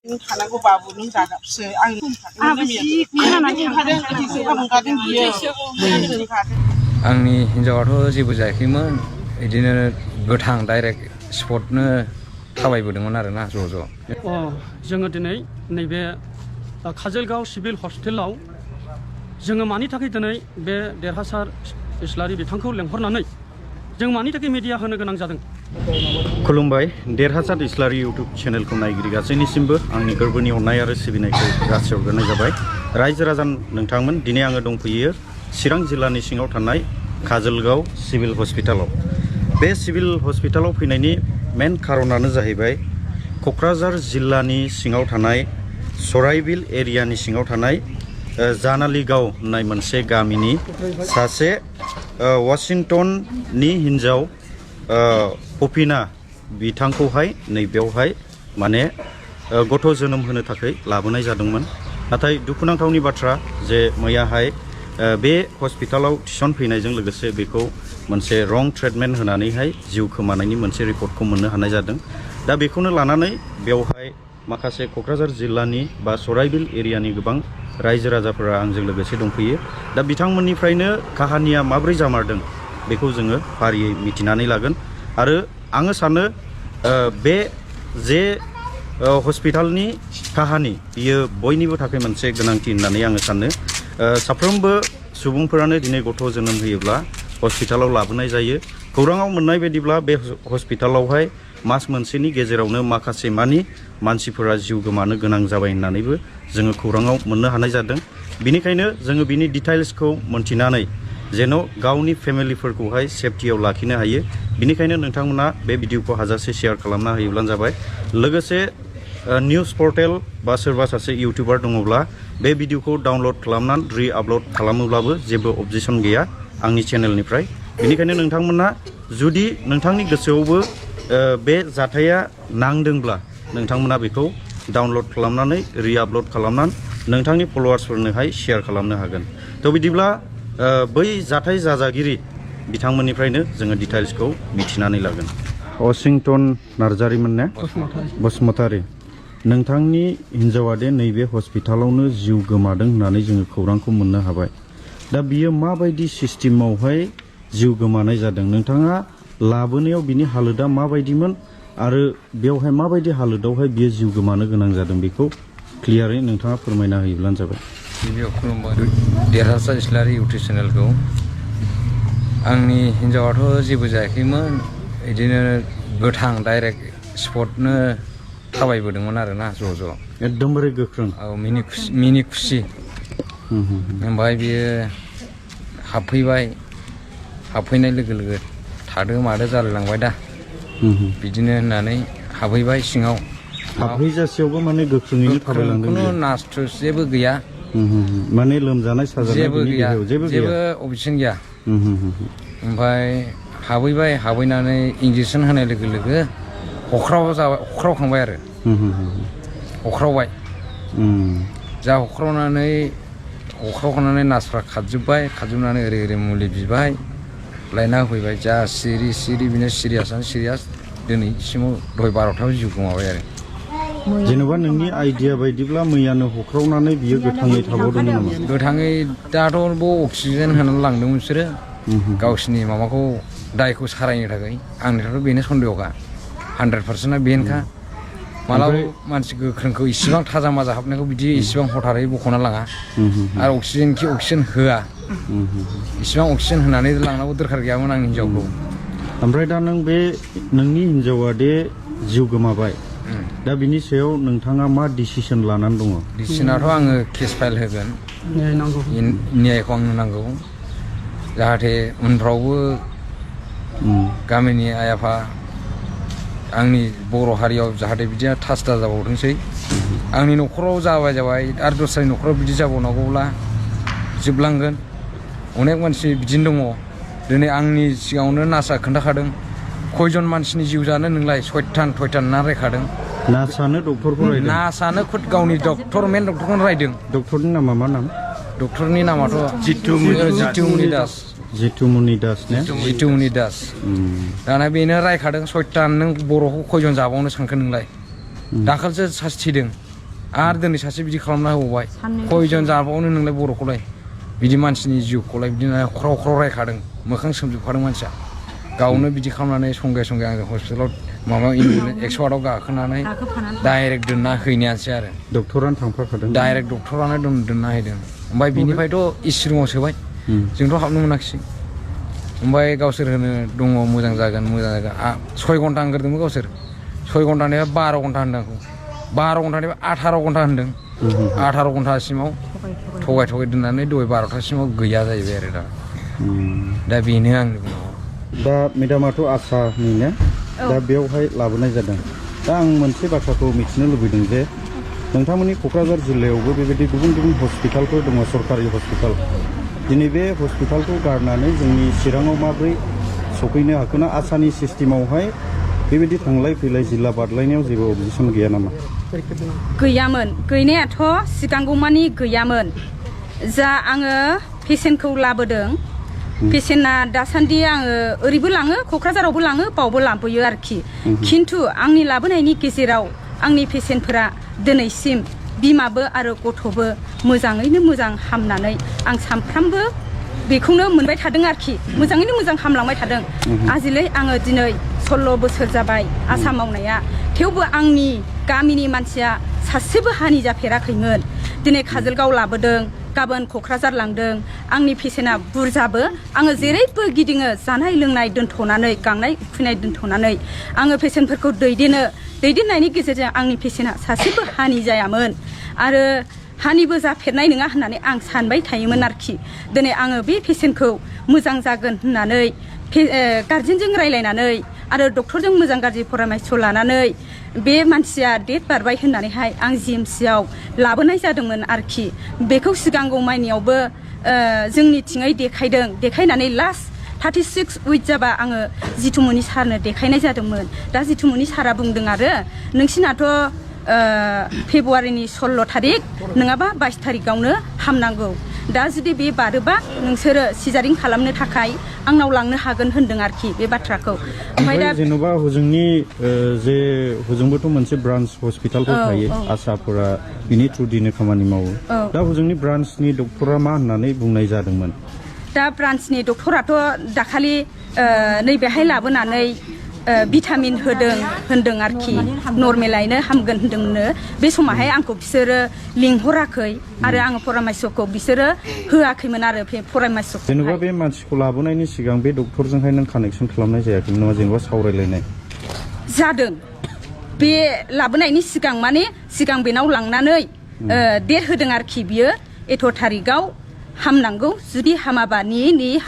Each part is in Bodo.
थानांगौ बाबु नों दागाबसो आं आंनि हिनजावाथ' जेबो जायाखैमोन बिदिनो गोथां डाइरेक्ट स्पटनो थाबायबोदोंमोन आरोना ज' जोङो दिनै नैबे काजलगाव सिभिल हस्पिटालाव जोङो मानि थाखाय दिनै बे देरहासार इस्लारि बिथांखौ लेंहरनानै जों मानि थाखाय मिडिया होनो गोनां जादों। खुलुमबाय देरहासार इस्लारि इउटुब चेनेलखौ नायगिरि गासैनिसिमबो आंनि गोरबोनि अननाय आरो सिबिनायखौ जासिहरग्रोनाय जाबाय। रायजो राजा नोंथांमोन दिनै आङो दंफैयो चिरां जिल्लानि सिङाव थानाय काजलगाव सिभिल हस्पिटालाव। बे सिभिल हस्पिटालाव फैनायनि मेन खारनानो जाहैबाय क'क्राझार जिल्लानि सिङाव थानाय सराइबिल एरियानि सिङाव थानाय जानालिगाव होननाय मोनसे गामिनि सासे वाशिंटननि हिन्जाव पपिना बिथांखौहाय नैबेयावहाय माने गथ' जोनोम होनो थाखाय लाबोनाय जादोंमोन। नाथाय दुखुनांथावनि बाथ्रा जे मैयाहाय बे हस्पिटालाव थिसनफैनायजों लोगोसे बेखौ मोनसे रं ट्रिटमेन्ट होनानैहाय जिउ खोमानायनि मोनसे रिपर्टखौ मोननो हानाय जादों। दा बेखौनो लानानै बेवहाय माखासे क'क्राझार जिल्लानि बा सराइबिल एरियानि गोबां रायजो राजाफोरा आंजों लोगोसे दंफैयो। दा बिथांमोननिफ्रायनो काहानिया माब्रै जामारदों बेखौ जोङो फारियै मिथिनानै लागोन। आरो आङो सानो बे जे हस्पिटालनि काहानि बियो बयनिबो थाखाय मोनसे गोनांथि होननानै आङो सानो। साफ्रोमबो सुबुंफोरानो दिनै गथ' जोनोम होयोब्ला हस्पिटालाव लाबोनाय जायो। खौराङाव मोननाय बायदिब्ला बे हस्पिटालावहाय मास मोनसेनि गेजेरावनो माखासे मानि मानसिफोरा जिउ गोमानो गोनां जाबाय होननानैबो जोङो खौराङाव मोननो हानाय जादों। बिनिखायनो जोङो बिनि डिटेल्सखौ मोनथिनानै जेन' गावनि फेमिलिफोरखौहाय सेफटियाव लाखिनो हायो। बिनिखायनो नोंथांमोना बे भिडिअखौ हाजासे शेयार खालामना होयोब्लानो जाबाय। लोगोसे निउस पर्टेल बा सोरबा सासे इउटिउबार दङब्ला बे भिडिअखौ डाउनलड खालामनानै रि-आपल'ड खालामोब्लाबो जेबो अबजेक्सन गैया आंनि चेनेलनिफ्राय। बेनिखायनो नोंथांमोना जुदि नोंथांनि गोसोआवबो बे जाथाया नांदोंब्ला नोंथांमोना बेखौ डाउनलड खालामनानै रि-आपल'ड खालामनानै नोंथांनि फल'वार्सफोरनोहाय शेयार खालामनो हागोन। थ' बिदिब्ला बै जाथाय जाजागिरि बिथांमोननिफ्रायनो जोङो डिटेल्सखौ मिथिनानै लागोन। वाशिंटन नार्जारिमोन ने? बसुमतारी। नोंथांनि हिन्जावा दे नैबे हस्पिटालावनो जिउ गोमादों होननानै जोङो खौरांखौ मोननो हाबाय। दा बियो माबायदि सिस्टेमावहाय जिउ गोमानाय जादों? नोंथाङा लाबोनायाव बिनि हालोदा माबायदिमोन आरो बेवहाय माबायदि हालोदावहाय बियो जिउ गोमानो गोनां जादों बेखौ क्लियारै नोंथाङा फोरमायना होयोब्लानो जाबाय। गिबियाव खुलुमबाय देरहासार इस्लारि इउटुब चेनेलखौ। आंनि हिनजावाथ' जेबो जायाखैमोन बिदिनो गोथां डाइरेक्ट स्पटनो थाबायबोदोंमोन आरोना ज'। एकदमबारे गोख्रों। औ मिनि खुसि। ओमफ्राय बियो हाबफैनाय लोगो लोगो थादो मादो जालायलांबाय दा बिदिनो होननानै हाबहैबाय सिङाव। हाबहैजासेयावबो माने गोख्रोङैनो थाबायलांदों। खुनु नासथुस जेबो गैया। माने लोमजानाय साजानाय जेबो गैया, जेबो अबजेक्सन गैया। ओमफ्राय हाबहैनानै इन्जेकसन होनाय लोगो लोगो हख्रावखांबाय आरो हख्रावबाय। जा हख्रावखांनानै नार्सफ्रा खारजोबनानै ओरै मुलि बिबाय लायना होफैबाय। जा सिरि बिनो सिरियास दिनैसिमाव दहाय 12थायाव जिउ गोमाबाय आरो। जेनेबा नोंनि आइडिया बायदिब्ला मैयानो हख्रावनानै बियो गोथाङै थाबावदों नामा? गोथाङै दाथ' अक्सिजेन होनानै लांदोंमोन बिसोरो गावसिनि माबाखौ दायखौ सारायनो थाखाय। आंनिफ्रायथ' बेनो सन्देहखा 100%। बेनोखा मालाबा मानसि गोख्रोंखौ इसिबां थाजा माजा हाबनायखौ बिदि इसिबां हथारै बख'ना लाङा। आरो अक्सिजेन होआ। इसिबां अक्सिजेन होनानै लांनांगौ दरखार गैयामोन आंनि हिनजावखौ। ओमफ्राय दा नोंनि हिनजावा दे जिउ गोमाबाय, दा बिनि सायाव नोंथाङा मा डिसिसन लानानै दङ? डिसिसनाथ' आङो केस फाइल होगोन। न्यायखौ आंनो नांगौ जाहाथे उनफ्रावबो गामिनि आइ आफा आंनि बर' हारियाव जाहाथे बिदिया थास-दा जाबावथोंसै। आंनि न'खराव जाबाय आरो दस्रानि न'खराव बिदि जाबावनांगौब्ला जोबलांगोन। अनेक मानसि बिदिनो दङ। दिनै आंनि सिगाङावनो नार्सआ खोन्थाखादों खयजन मानसिनि जिउ जानो नोंलाय सयथान ना रायखादों। नार्सआनो डक्टरखौ रायदों? नार्सआनो खुद गावनि मेन डक्टरखौनो रायदों। डक्टरनि नामा मा नाम? डक्टरनि नामाथ' जितुमनि दास। जितुमनि दास ने? जितुमनि दास। दाना बेनो रायखादों सयथान नों बर'खौ खयजन जाबावनो सानखो नोंलाय? दाखालिसो सासे थैदों आरो दिनै सासे बिदि खालामना होबावबाय खयजन जाबावनो नोंलाय बर'खौलाय बिदि मानसिनि जिउखौलाय बिदिनो ख्राव ख्राव रायखादों मोखां सोमजोबखादों मानसिया गावनो बिदि खालामनानै संगे संगे आं हस्पिटालाव माबा 108आव गाखोनानै डाइरेक्ट दोनना हैनायानोसै आरो डक्टरानो थांफाखादों डाइरेक्ट डक्टरानो दोनना हैदों ओमफ्राय बिनिफ्रायथ' एसि रुमाव सोबाय जोंथ' हाबनो मोनाखिसै ओमफ्राय गावसोर होनो दङ मोजां जागोन 6 घन्टा ओंखारदोंमोन गावसोर 6 घन्टानिफ्राय 12 घन्टा होनदों आंखौ 12 घन्टानिफ्राय 18 घन्टा होनदों 18 घन्टासिमाव थगाय दोननानै दहाय 12थासिमाव गैया जाहैबाय आरो दा बेनो आंनि बुंनांगौ दा मेडामाथ' आसानि ना दा बेयावहाय लाबोनाय जादों दा आं मोनसे बाथ्राखौ मिथिनो लुबैदों जे नोंथांमोननि क'क्राझार जिल्लायावबो बेबायदि गुबुन गुबुन हस्पिटालफोर दङ सरकारि हस्पिटाल दिनै बे हस्पिटालखौ गारनानै जोंनि चिराङाव माबोरै सफैनो हाखोना आसानि सिस्टेमावहाय बेबायदि थांलाय फैलाय जिल्ला बारलायनायाव जेबो अबजेक्सन गैया नामा गैयामोन गैनायाथ' सिगांगौमानि गैयामोन जा आङो पेसेन्टखौ लाबोदों पेसेन्टआ दासान्दि आङो ओरैबो लाङो क'क्राझारावबो लाङो बावबो लाबोयो आरोखि खिन्थु आंनि लाबोनायनि गेजेराव आंनि पेसेन्टफोरा दिनैसिम बिमाबो आरो गथ'बो मोजाङैनो मोजां हामनानै आं सानफ्रामबो बेखौनो मोनबाय थादों आरोखि मोजाङैनो मोजां हामलांबाय थादों आजिलै आङो दिनै 16 बोसोर जाबाय आसा मावनाया थेवबो आंनि गामिनि मानसिया सासेबो हानि जाफेराखैमोन दिनै काजलगाव लाबोदों गाबोन क'क्राझार लांदों आंनि पेसेन्टआ बुरजाबो आङो जेरैबो गिदिङो जानाय लोंनाय दोनथ'नानै गांनाय उखैनाय दोनथ'नानै आङो पेसेन्टफोरखौ दैदेननायनि गेजेरजों आंनि पेसेन्टआ सासेबो हानि जायामोन आरो हानिबो जाफेरनाय नङा होननानै आं सानबाय थायोमोन आरोखि दिनै आङो बे पेसेन्टखौ मोजां जागोन होननानै गार्जेनजों रायलायनानै आरो डक्टरजों मोजां गाज्रि परामर्श लानानै बे मानसिया डेट बारबाय होननानैहाय आं जिएमसिआव लाबोनाय जादोंमोन आरोखि बेखौ सिगांगौ माइनियावबो जोंनिथिङै देखायनानै लास्ट 36 उइक जाबा आङो जितुमनि सारनो देखायनाय जादोंमोन दा जितुमनि सारा बुंदों आरो नोंसिनाथ' फेब्रुवारिनि 16 थारिख नङाबा 22 थारिखआवनो हामनांगौ दा जुदि बे बारोबा नोंसोरो सिजारिं खालामनो थाखाय आंनाव लांनो हागोन होनदों आरोखि बे बाथ्राखौ ओमफ्राय दा जेन'बा हजोंनि जे हजोंबोथ' मोनसे ब्रान्स हस्पिटालफोर थायो आसाफोरा बिनि थ्रुदिनो खामानि मावो दा हजोंनि ब्रान्सनि डक्टरा मा होननानै बुंनाय जादोंमोन दा ब्रान्सनि डक्टराथ' दाखालि नैबेहाय लाबोनानै भिटामिन होनदों आरोखि नर्मेलायनो हामगोन होनदोंनो बे समावहाय आंखौ बिसोरो लिंहराखै आरो आङो परामर्शखौ बिसोरो होआखैमोन आरो परामर्शखौ जेनेबा बे मानसिखौ लाबोनायनि सिगां बे डक्टरजोंहाय नों कानेक्सन खालामनाय जायाखैमोन नामा जेनेबा सावरायलायनाय जादों बे लाबोनायनि सिगां माने सिगां बेनाव लांनानै डेट होदों आरोखि बियो 8 थारिखआव हामनांगौ जुदि हामाबा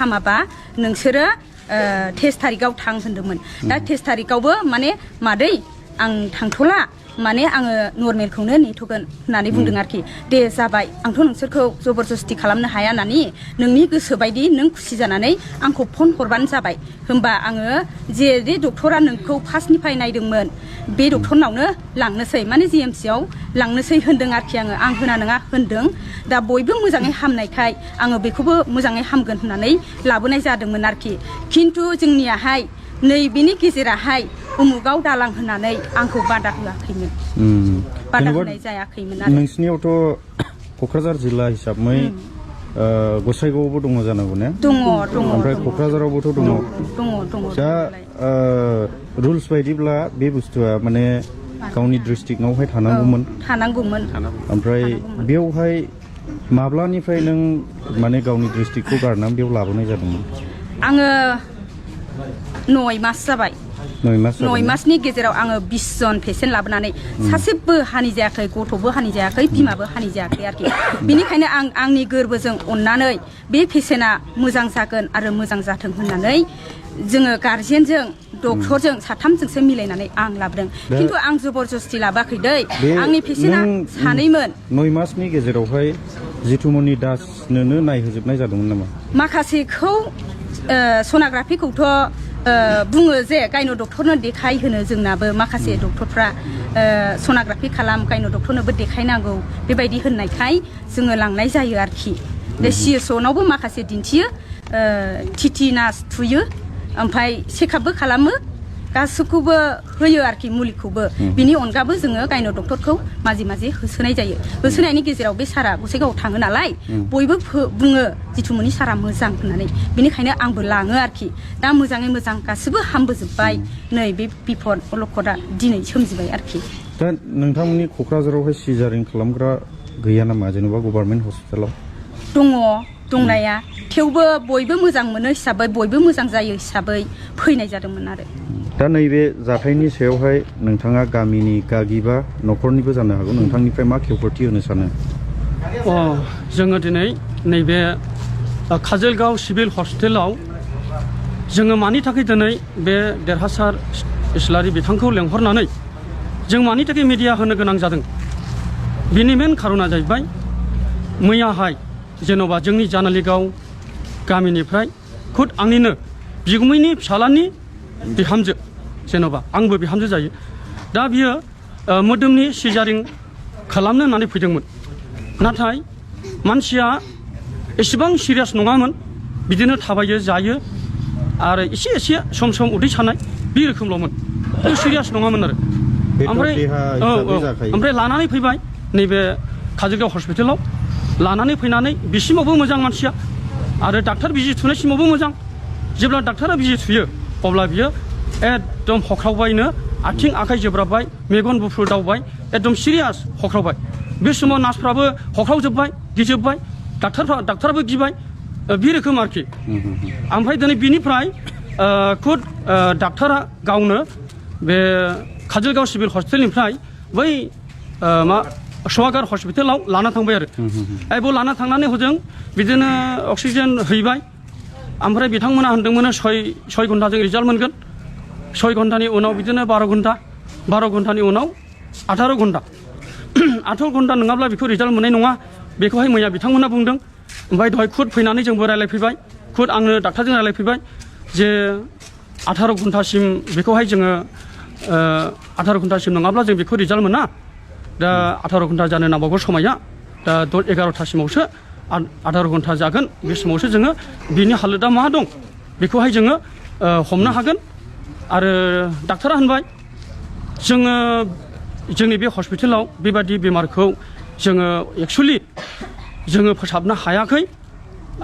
हामाबा नोंसोरो 23 थारिखआव थां होनदोंमोन दा 23 थारिखआवबो माने मादै आं थांथ'ला माने आङो नर्मेलखौनो नेथ'गोन होननानै बुंदों आरोखि दे जाबाय आंथ' नोंसोरखौ जबरदस्ति खालामनो हाया नानि नोंनि गोसो बायदि नों खुसि जानानै आंखौ फन हरबानो जाबाय होमबा आङो जे डक्टरा नोंखौ फार्स्टनिफ्राय नायदोंमोन बे डक्टरनावनो लांनोसै माने जिएमसिआव लांनोसै होनदों आरोखि आं होना नङा होनदों दा बयबो मोजाङै हामनायखाय आङो बेखौबो मोजाङै हामगोन होननानै लाबोनाय जादोंमोन आरोखि खिन्थु जोंनियाहाय नैबेनि गेजेराहाय उमुगाव दालां होनानै आंखौ बादा होआखैमोन बादा होनाय जायाखैमोन आरो नोंसिनियावथ' क'क्राझार जिल्ला हिसाबै गसाइगावआवबो दङ जानांगौ ने दङ ओमफ्राय क'क्राझारावबोथ' दङ दा रुल्स बायदिब्ला बे बुस्थुआ माने गावनि डिस्ट्रिक्टआवहाय थानांगौमोन ओमफ्राय बेयावहाय माब्लानिफ्राय नों माने गावनि डिस्ट्रिक्टखौ गारनानै बेयाव लाबोनाय जादोंमोन आङो 9 मास जाबाय 9 मासनि गेजेराव आङो 20 जन पेसेन्ट लाबोनानै सासेबो हानि जायाखै गथ'बो हानि जायाखै बिमाबो हानि जायाखै आरोखि बेनिखायनो आं आंनि गोरबोजों अननानै बे पेसेन्टआ मोजां जागोन आरो मोजां जाथों होननानै जोङो गार्जेनजों डक्टरजों साथामजोंसो मिलायनानै आं लाबोदों खिन्थु आं जबरदस्ति लाबोआखै दै आंनि पेसेन्टआ सानैमोन 9 मासनि गेजेरावहाय जितुमनि दासनोनो नायहोजोबनाय जादोंमोन नामा माखासेखौ सनाग्राफिखौथ' बुङो जे गायन' डक्टरनो देखायहोनो जोंनाबो माखासे डक्टरफ्रा सनाग्राफि खालाम गायन' डक्टरनोबो देखायनांगौ बेबायदि होननायखाय जोङो लांनाय जायो आरोखि CSOनावबो माखासे दिन्थियो टिटि नार्स थुयो ओमफ्राय चेकआपबो खालामो गासैखौबो होयो आरोखि मुलिखौबो बिनि अनगाबो जोङो गायन' डक्टरखौ माजे माजे होसोनाय जायो होसोनायनि गेजेराव बे सारा गसाइगावआव थाङो नालाय बयबो बुङो जिथुमनि सारा मोजां होननानै बेनिखायनो आंबो लाङो आरोखि दा मोजाङै मोजां गासिबो हामबोजोब्बाय नै बे बिपद अलखदा दिनै सोमजिबाय आरोखि दा नोंथांमोननि क'क्राझारावहाय सिजारिं खालामग्रा गैया नामा जेनेबा गभर्नमेन्ट हस्पिटालाव दङ दंनाया थेवबो बयबो मोजां मोनो हिसाबै बयबो मोजां जायो हिसाबै फैनाय जादोंमोन आरो दा नैबे जाथायनि सायावहाय नोंथाङा गामिनि गागि बा न'खरनिबो जानो हागौ नोंथांनिफ्राय मा खेवफोरथि होनो सानो जोङो दिनै नैबे काजलगाव सिभिल हस्पिटालाव जोङो मानि थाखाय दिनै बे देरहासार इस्लारि बिथांखौ लेंहरनानै जों मानि थाखाय मिडिया होनो गोनां जादों बिनि मेन खारना जाहैबाय मैयाहाय जेन'बा जोंनि जानालिगाव गामिनिफ्राय खुद आंनिनो बिगुमैनि फिसालानि बिहामजो जेन'बा आंबो बिहामजो जायो दा बियो मोदोमनि सिजारिं खालामनो होननानै फैदोंमोन नाथाय मानसिया एसेबां सिरियास नङामोन बिदिनो थाबायो जायो आरो एसे एसे सम सम उदै सानाय बे रोखोमल'मोन सिरियास नङामोन आरो ओमफ्राय लानानै फैबाय नैबे काजलगाव हस्पिटालाव लानानै फैनानै बिसिमावबो मोजां मानसिया आरो डाक्टार बिजि थुनायसिमावबो मोजां जेब्ला डाक्टारा बिजि थुयो अब्ला बियो एकदम हख्रावबायनो आथिं आखाइ जोब्राबबाय मेगन गुफुर दावबाय एकदम सिरियास हख्रावबाय बे समाव नार्सफ्राबो हख्रावजोब्बाय गिजोब्बाय डाक्टाराबो गिबाय बे रोखोम आरोखि ओमफ्राय दिनै बिनिफ्राय खुद डाक्टारा गावनो बे काजलगाव सिभिल हस्पिटालनिफ्राय बै सवागार हस्पिटालाव लाना थांबाय आरो बेयाव लाना थांनानै हजों बिदिनो अक्सिजेन हैबाय ओमफ्राय बिथांमोना होनदोंमोन 6 घन्टाजों रिजाल्ट मोनगोन 6 घन्टानि उनाव बिदिनो 12 घन्टानि उनाव 18 घन्टा 18 घन्टा नङाब्ला बेखौ रिजाल्ट मोननाय नङा बेखौहाय मैया बिथांमोना बुंदों ओमफ्राय दहाय खुद फैनानै जोंबो रायलायफैबाय खुद आंनो डाक्टारजों रायलायफैबाय जे 18 घन्टासिम बेखौहाय जोङो 18 घन्टासिम नङाब्ला जों बेखौ रिजाल्ट मोना दा 18 घन्टा जानो नांबावगौ समाया दा 11टासिमावसो 18 घन्टा जागोन बे समावसो जोङो बिनि हालोदा मा दं बेखौहाय जोङो हमनो हागोन आरो डाक्टारा होनबाय जोङो जोंनि बे हस्पिटालाव बेबादि बेमारखौ जोङो एक्चुअलि जोङो फोसाबनो हायाखै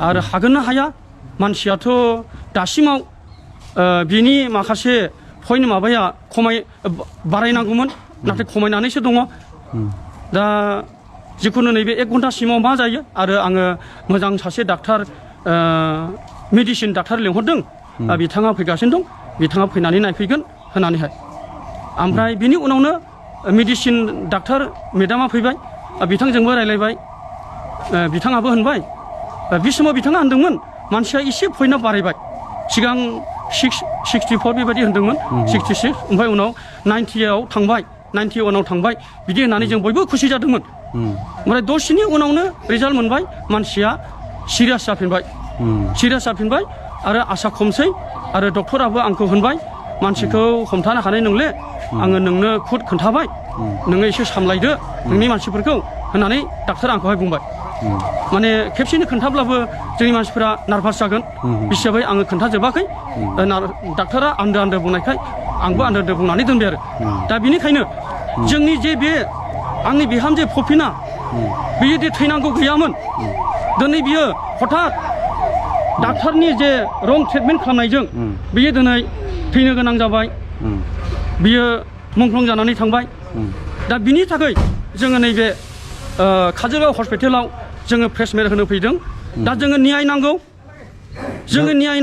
आरो हागोनना हाया मानसियाथ' दासिमाव बिनि माखासे पइन्ट माबाया बारायनांगौमोन नाथाय खमायनानैसो दङ दा जिखुनु नैबे 1 घन्टासिमाव मा जायो आरो आङो मोजां सासे डाक्टार मेडिसिन डाक्टार लेंहरदों बिथाङा फैगासिनो दं बिथाङा फैनानै नायफैगोन होननानैहाय ओमफ्राय बिनि उनावनो मेडिसिन डाक्टार मेडामा फैबाय बिथांजोंबो रायलायबाय बिथाङाबो होनबाय बे समाव बिथाङा होनदोंमोन मानसिया एसे पइन्टआ बारायबाय सिगां 64 बेबायदि होनदोंमोन 66 ओमफ्राय उनाव 90आव थांबाय 91आव थांबाय बिदि होननानै जों बयबो खुसि जादोंमोन ओमफ्राय दसेनि उनावनो रिजाल्ट मोनबाय मानसिया सिरियास जाफिनबाय आरो आसा खमसै आरो डक्टराबो आंखौ होनबाय मानसिखौ हमथानो हानाय नंले आङो नोंनो खुद खोन्थाबाय नोङो एसे सामलायदो नोंनि मानसिफोरखौ होननानै डाक्टारा आंखौहाय बुंबाय माने खेबसेनो खोन्थाब्लाबो जोंनि मानसिफोरा नार्भास जागोन हिसाबै आङो खोन्थाजोबाखै डाक्टारा आन्दो बुंनायखाय आंबो आन्दो बुंनानै दोनबाय आरो दा बेनिखायनो जोंनि जे बे आंनि बिहामजो फफिना बियो दि थैनांगौ गैयामोन दिनै बियो हठात डाक्टारनि जे रं ट्रिटमेन्ट खालामनायजों बियो दिनै थैनो गोनां जाबाय बियो मुंख्लं जानानै थांबाय दा बिनि थाखाय जोङो नैबे काजलगाव हस्पिटालाव जोङो प्रेसमेट होनो फैदों दा जोङो न्याय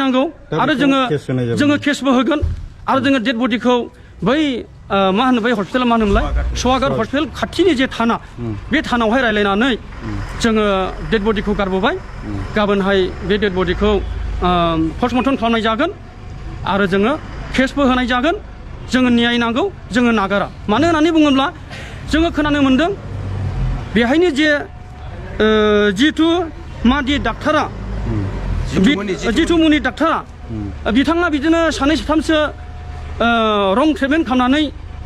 नांगौ आरो जोङो केसबो होगोन आरो जोङो डेड बडिखौ बै मा होनो बै हस्पिटाला मा होनोमोनलाय सवागार हस्पिटाल खाथिनि जे थाना बे थानावहाय रायलायनानै जोङो डेड बडिखौ गारबोबाय गाबोनहाय बे डेड बडिखौ पस्टमर्टम खालामनाय जागोन आरो जोङो केसबो होनाय जागोन जोङो न्याय नांगौ जोङो नागारा मानो होननानै बुङोब्ला जोङो खोनानो मोन्दों बेहायनो जे जितु मादि डाक्टारा जितुमुनि डाक्टारा बिथाङा बिदिनो 2-3सो रं ट्रिटमेन्ट खालामनानै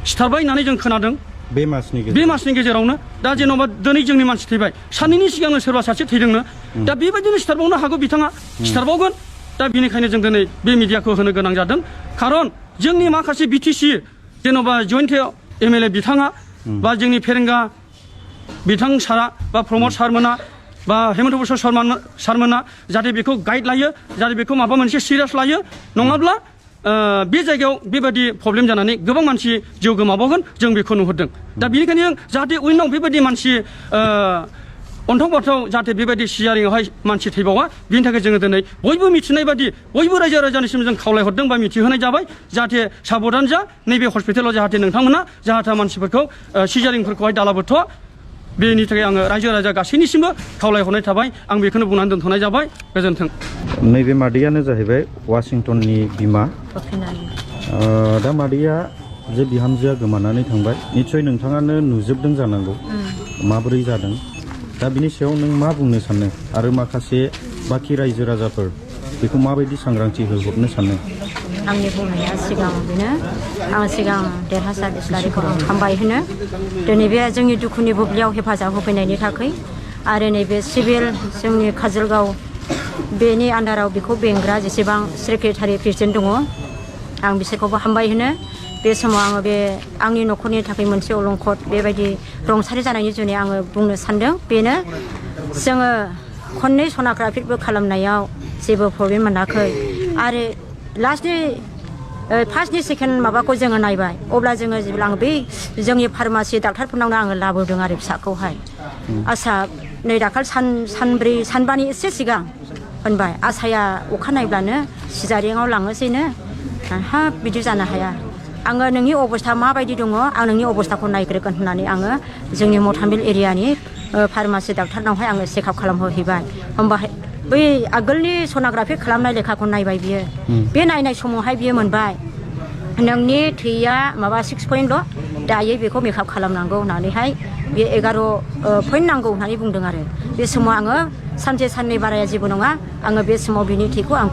सिथारबाय होननानै जों खोनादों बे मासनि गेजेरावनो दा जेन'बा दिनै जोंनि मानसि थैबाय सानैनि सिगांनो सोरबा सासे थैदोंनो दा बेबायदिनो सिथारबावनो हागौ बिथाङा सिथारबावगोन दा बेनिखायनो जों दिनै बे मिडियाखौ होनो गोनां जादों खारन जोंनि माखासे बिटिसि जेन'बा जयन्त एमएलए बिथाङा बा जोंनि फेरेंगा बिथां सारा बा प्रमद सारमोना बा हेमन्त बसर सारमोना जाहाथे बेखौ गाइड लायो जाहाथे बेखौ माबा मोनसे सिरियास लायो नङाब्ला बे जायगायाव बेबायदि प्रब्लेम जानानै गोबां मानसि जिउ गोमाबावगोन जों बेखौ नुहुरदों दा बेनिखायनो जाहाथे उनाव बेबायदि मानसि अन्थाव बाथाव जाहाथे बेबायदि सिजारिंआवहाय मानसि थैबावा बिनि थाखाय जोङो दिनै बयबो मिथिनाय बादि बयबो रायजो राजानिसिम जों खावलायहरदों बा मिथिहोनाय जाबाय जाहाथे साबधान जा नैबे हस्पिटालाव जाहाथे नोंथांमोना जाहाथे मानसिफोरखौ सिजारिंफोरखौहाय दालाबोथ' बेनि थाखाय आङो रायजो राजा गासैनिसिमबो खावलायहरनाय थाबाय आं बेखौनो बुंनानै दोनथ'नाय जाबाय गोजोन्थों नैबे मादैयानो जाहैबाय वाशिंटननि बिमा दा मादैया जे बिहामजोआ गोमानानै थांबाय निस्सय नोंथाङानो नुजोबदों जानांगौ माबोरै जादों दा बिनि सायाव नों मा बुंनो सानो आरो माखासे बाखि रायजो राजाफोर बेखौ माबायदि सांग्रांथि होहरनो सानो आंनि बुंनाया सिगाङाव बेनो आं सिगां देरहासार इस्लारिखौ आं हामबाय होनो दिनै बे जोंनि दुखुनि बुब्लियाव हेफाजाब होफैनायनि थाखाय आरो नैबे सिभिल जोंनि काजलगाव बेनि आन्दाराव बेखौ बेंग्रा जेसेबां सेक्रेटारि प्रेसिडेन्ट दङ आं बिसोरखौबो हामबाय होनो बे समाव आङो बे आंनि न'खरनि थाखाय मोनसे अलंखद बेबायदि रुंसारि जानायनि जुनै आङो बुंनो सानदों बेनो जोङो खननै सन'ग्राफिबो खालामनायाव जेबो प्रब्लेम मोनाखै आरो लास्टनि फार्स्टनि सेकेन्ड माबाखौ जोङो नायबाय अब्ला जोङो जेब्ला आङो बै जोंनि फार्मासि डाक्टारफोरनावनो आङो लाबोदों आरो फिसाखौहाय आसा नै दाखाल सानब्रै सानबानि एसे सिगां होनबाय आसाया अखा नायब्लानो सिजारिङाव लाङोसैनो हाब बिदि जानो हाया आङो नोंनि अबस्था माबायदि दङ आं नोंनि अबस्थाखौ नायग्रोगोन होननानै आङो जोंनि मथामिल एरियानि फार्मासि डाक्टारनावहाय आङो चेकआप खालामहोहैबाय होमबाहाय बै आगोलनि सन'ग्राफि खालामनाय लेखाखौ नायबाय बियो बे नायनाय समावहाय बियो मोनबाय नोंनि थैया माबा 6 दायो बेखौ मेकआप खालामनांगौ होननानैहाय बे 11 नांगौ होननानै बुंदों आरो बे समाव आङो सानसे साननै बाराया जेबो नङा आङो बे समाव बिनि थैखौ आं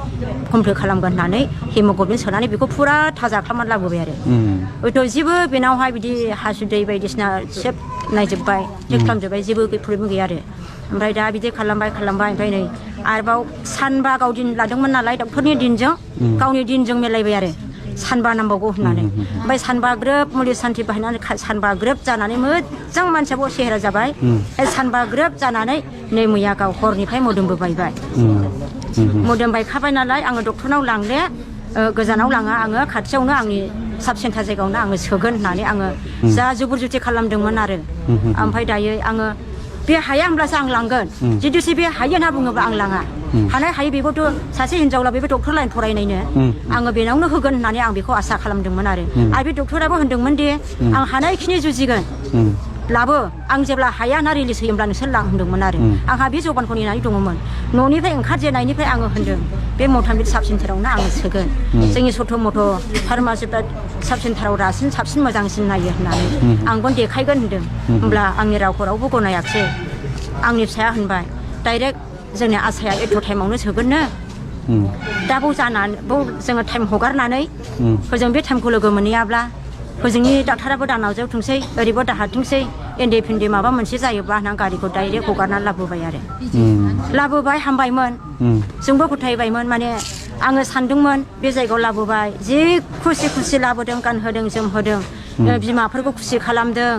कमप्लिट खालामगोन होननानै हेमोग्लबिन सोनानै बेखौ फुरा थाजा खालामनानै लाबोबाय आरो हयथ' जेबो बेनावहाय बिदि हासुदै बायदिसिना सेब नायजोब्बाय चेक खालामजोब्बाय जेबो प्रब्लेम गैया आरो ओमफ्राय दा बिदि खालामबाय ओमफ्राय नै आरोबाव सानबा गाव दिन लादोंमोन नालाय डक्टरनि दिनजों गावनि दिनजों मिलायबाय आरो सानबा नांबावगौ होननानै ओमफ्राय सानबा ग्रोब मुलि सान्थि बाहायनानै सानबा ग्रोब जानानै मोजां मानसियाबो सेहेरा जाबाय सानबा ग्रोब जानानै नै मैया गाव हरनिफ्राय मोदोमबो बायबाय मोदोम बायखाबाय नालाय आङो डक्टरनाव लांले गोजानाव लाङा आङो खाथियावनो आंनि साब सेन्टार जायगायावनो आङो सोगोन होननानै आङो जा जुबुर जुथि खालामदोंमोन आरो ओमफ्राय दायो आङो बे हाया होनब्लासो आं लांगोन जुदिसो बे हायो होनना बुङोब्ला आं लाङा हानाय हायो बेबोथ' सासे हिनजावला बेबो डक्टर लाइन फरायनायनो आङो बेनावनो होगोन होननानै आं बेखौ आसा खालामदोंमोन आरो बे डक्टराबो होनदोंमोन दि आं हानायखिनि जुजिगोन लाबो आं जेब्ला हाया ना रिलिज होयोब्ला नोंसोर लां होनदोंमोन आरो आंहा बे जबानखौ नेनानै दङमोन न'निफ्राय ओंखारजेननायनिफ्राय आङो होनदों बे मथामिल साब सेन्टारावनो आङो सोगोन जोंनि सथ' मथ' फार्मासिफ्रा साब सेन्टाराव दासिम साबसिन मोजांसिन नायो होननानै आंबो देखायगोन होनदों होमब्ला आंनि रावखौ रावबो गनायाखिसै आंनि फिसाया होनबाय डाइरेक्ट जोंनि आसाया एथ' टाइमावनो सोगोननो दा बाव जानानै बाव जोङो टाइम हगारनानै हजों बे टाइमखौ लोगो मोनहैयाब्ला हजोंनि डाक्टाराबो दा नाजावथोंसै ओरैबो दाहारथोंसै एन्डे फिन्डे माबा मोनसे जायोब्ला होनना गारिखौ डाइरेक्ट हगारनानै लाबोबाय आरो लाबोबाय हामबायमोन जोंबो फोथायबायमोन माने आङो सानदोंमोन बे जायगायाव लाबोबाय जि खुसि लाबोदों गानहोदों जोमहोदों बिमाफोरखौ खुसि खालामदों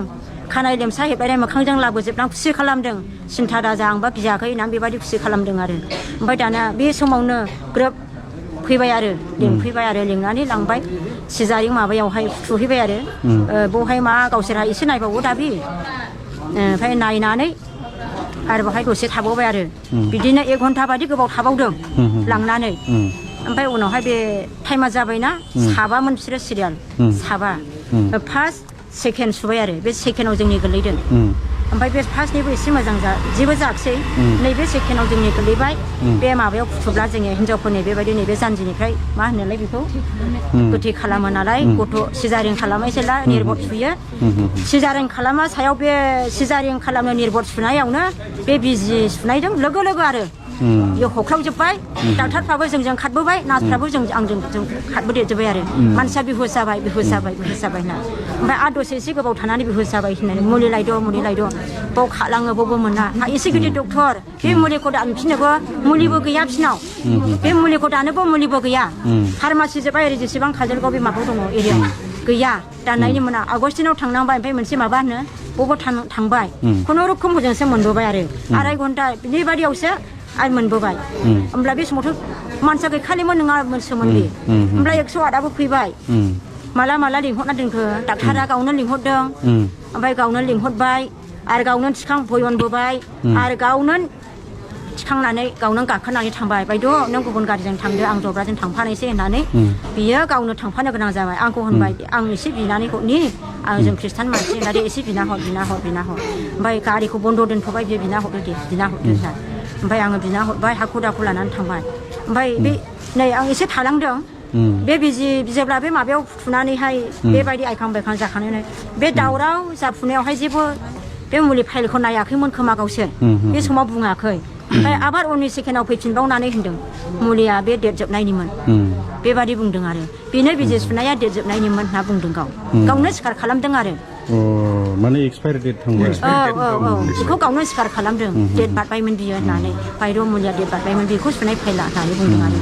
खानाय लेमसा हेबलायनाय मोखांजों लाबोजोबनानै खुसि खालामदों सिन्था दाजा आंबा गियाखै होननानै बेबायदि खुसि खालामदों आरो ओमफ्राय दाना बे समावनो ग्रोब फैबाय आरो लिंफैबाय आरो लिंनानै लांबाय सिजारिं माबायावहाय फुथुहैबाय आरो बेवहाय मा गावसोरहा एसे नायबावो दाबि ओमफ्राय नायनानै आरो बेवहाय दसे थाबावबाय आरो बिदिनो 1 घन्टा बादि गोबाव थाबावदों लांनानै ओमफ्राय उनावहाय बे टाइमा जाबायना साबामोन बिसोरो सिरियाल साबा फार्स्ट सेकेन्ड सुबाय आरो बे सेकेन्डआव जोंनि गोलैदों ओमफ्राय बे फार्स्टनिबो एसे मोजां जेबो जायाखिसै नैबे सेकेन्डआव जोंनि गोलैबाय बे माबायाव फुथुब्ला जोङो हिनजावफोरनि बेबायदि नैबे जानजिनिफ्राय मा होनोलाय बेखौ गोथै खालामो नालाय गथ' सिजारिं खालामो जेला निर्बट सुयो सिजारिं खालामा सायाव बे सिजारिं खालामनो निर्बट सुनायावनो बे बिजि सुनायजों लोगो आरो बेयाव हख्रावजोब्बाय डाक्टारफ्राबो जोंजों खारबोबाय नार्सफ्राबो आंजों खारबोदेरजोब्बाय आरो मानसिया बिहुस जाबाय होनना ओमफ्राय आरो दसे एसे गोबाव थानानै बिहुस जाबाय होननानै मुलि लायद' बाव खालाङो बावबो मोना एसे गिदिर डक्टर बे मुलिखौ दानफिननोबो मुलिबो गैया फिनाव बे मुलिखौ दानोबो मुलिबो गैया फार्मासि जोब्बाय ओरै जेसेबां काजलगाव बे माबायाव दङ एरियायाव गैया दाननायनि मोना आगस्टिनाव थांनांबाय ओमफ्राय मोनसे माबा होनो बबाव थांबाय खुनुरुखुम हजोंसो मोनबोबाय आरो आराय घन्टा बिनि बादियावसो आरो मोनबोबाय होमब्ला बे समावथ' मानसिया गैखालिमोन नङामोनसोमोन बे होमब्ला 108आबो फैबाय माला लिंहरना दोनखो डाक्टारा गावनो लिंहरदों ओमफ्राय गावनो लिंहरबाय आरो गावनो भयनबोबाय आरो गावनो थिखांनानै गावनो गाखोनानै थांबाय बायद' नों गुबुन गारिजों थांदो आं जब्राजों थांफानोसै होननानै बियो गावनो थांफानो गोनां जाबाय आंखौ होनबाय आं एसे बिनानै हरनि आं जों खृष्टान मानसि होननानै एसे बिना हर ओमफ्राय गारिखौ बन्द' दोनथ'बाय बियो बिना हरदो होनना ओमफ्राय आङो बिना हरबाय हाखु दाखु लानानै थांबाय ओमफ्राय बे नै आं एसे थालांदों बे बिजि जेब्ला बे माबायाव फुनानैहाय बेबायदि आइखां बायखां जाखानानै बे दावराव जाफुनायावहाय जेबो बे मुलि फाइलखौ नायाखैमोन खोमा गावसोर बे समाव बुङाखै ओमफ्राय आबार उननि सेकेन्डआव फैफिनबावनानै होनदों मुलिया बे डेट जोबनायनिमोन बेबादि बुंदों आरो बेनो बिजि सुनाया डेट जोबनायनिमोन होनना बुंदों गावनो सिखार खालामदों आरो माने एक्सपायार डेट थांबाय औ बेखौ गावनो सिखार खालामदों डेट बारबायमोन बियो होननानै बायद' मुलिया डेट बारबायमोन बेखौ सुनाय फाइला होननानै बुंदों आरो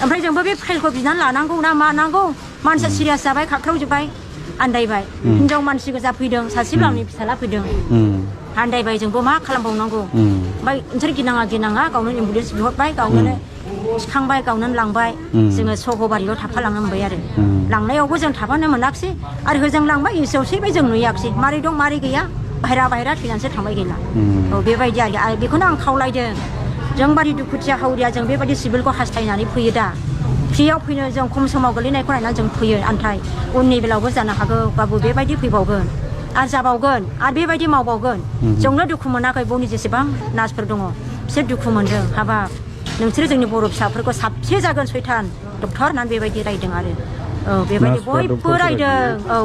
ओमफ्राय जोंबो बे फाइलखौ बिनानै लानांगौ ना मानांगौ मानसिया सिरियास जाबाय खाख्रावजोब्बाय आन्दायबाय हिनजाव मानसि गोजा फैदों सासे गावनि फिसाला फैदों आन्दायबाय जोंबो मा खालामबावनांगौ ओमफ्राय नोंसोर गिनाङा गावनो एम्बुलेन्स बिहरबाय गावनो थिखांबाय गावनो लांबाय जोङो सहबारियाव थाफालांनो मोनबाय आरो लांनायावबो जों थाफानो मोनाखिसै आरो होजों लांबाय इसेयाव सैबाय जों नुयाखिसै मारै दं मारै गैया बाहेरा थैनानैसो थांबाय गैला औ बेबायदि आरो बेखौनो आं खावलायदों जों बादि दुखुथिया हावरिया जों बेबायदि सिभिलखौ हास्थायनानै फैयो दा फ्रियाव फैनो जों खम समाव गोलैनायखौ नायनानै जों फैयो आन्थाय उननि बेलायावबो जानो हागौ बाबु बेबायदि फैबावगोन आरो जाबावगोन आरो बेबायदि मावबावगोन जोंनो दुखु मोनाखै बौनि जेसेबां नार्सफोर दङ बिसोर दुखु मोनदों हाबा नोंसोरो जोंनि बर' फिसाफोरखौ साबसे जागोन सैथान डक्टर होननानै बेबायदि रायदों आरो औ बेबायदि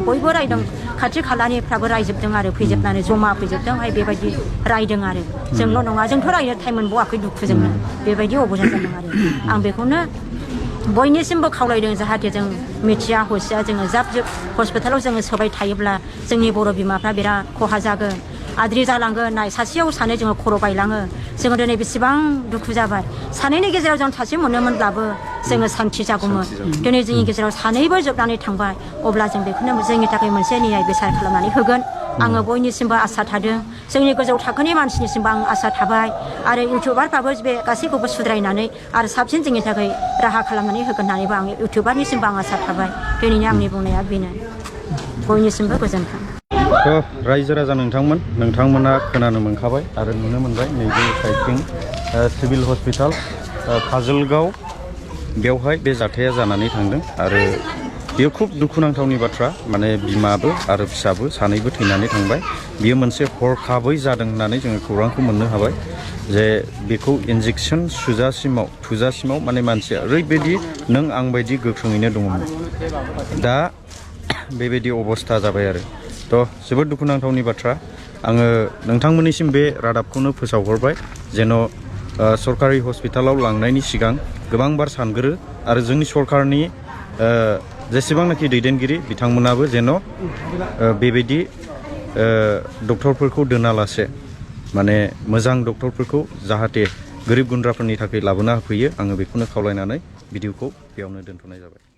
बयबो रायदों खाथि खालानिफ्राबो रायजोबदों आरो फैजोबनानै जमा फैजोबदों बेबायदि रायदों आरो जोंल' नङा जोंथ' रायनो टाइम मोनबावाखै दुखुजोंनो बेबायदि अबस्था जादों आरो आं बेखौनो बयनिसिमबो खावलायदों जाहाथे जों मिथिया हसिया जोङो जाब हस्पिटालाव जोङो सोबाय थायोब्ला जोंनि बर' बिमाफ्रा बिराद खहा जागोन आद्रि जालांगोन नाय सासेयाव सानै जोङो खर' बायलाङो जोङो दिनै बेसेबां दुखु जाबाय सानैनि गेजेराव जों सासे मोनोमोनब्लाबो जोङो सान्थि जागौमोन दिनै जोंनि गेजेराव सानैबो जोबनानै थांबाय अब्ला जों बेखौनो जोंनि थाखाय मोनसे न्याय बिसार खालामनानै होगोन आङो बयनिसिमबो आसा थादों जोंनि गोजौ थाखोनि मानसिनिसिमबो आं आसा थाबाय आरो इउटुबारफ्राबो बे गासैखौबो सुद्रायनानै आरो साबसिन जोंनि थाखाय राहा खालामनानै होगोन होननानैबो आं इउटुबारनिसिमबो आं आसा थाबाय दिनैनि आंनि बुंनाया बेनो बयनिसिमबो गोजोन्थों रायजो राजा नोंथांमोना खोनानो मोनखाबाय आरो नुनो मोनबाय नैबे साइडथिं सिभिल हस्पिटाल काजलगाव बेवहाय बे जाथाया जानानै थांदों आरो बेयो खुब दुखुनांथावनि बाथ्रा माने बिमाबो आरो फिसाबो सानैबो थैनानै थांबाय बियो मोनसे हरखाबै जादों होननानै जोङो खौरांखौ मोननो हाबाय जे बेखौ इन्जेक्सन थुजासिमाव माने मानसिया ओरैबायदि नों आं बायदि गोख्रोङैनो दङमोन दा बेबायदि अबस्था जाबाय आरो थ' जोबोद दुखुनांथावनि बाथ्रा आङो नोंथांमोननिसिम बे रादाबखौनो फोसावहरबाय जेन' सरकारि हस्पिटालाव लांनायनि सिगां गोबांबार सानग्रो आरो जोंनि सरकारनि जेसेबांनाखि दैदेनगिरि बिथांमोनाबो जेन' बेबायदि डक्टरफोरखौ दोनालासे माने मोजां डक्टरफोरखौ जाहाथे गोरिब गुन्द्राफोरनि थाखाय लाबोना होफैयो आङो बेखौनो खावलायनानै भिडिअखौ बेयावनो दोनथ'नाय जाबाय।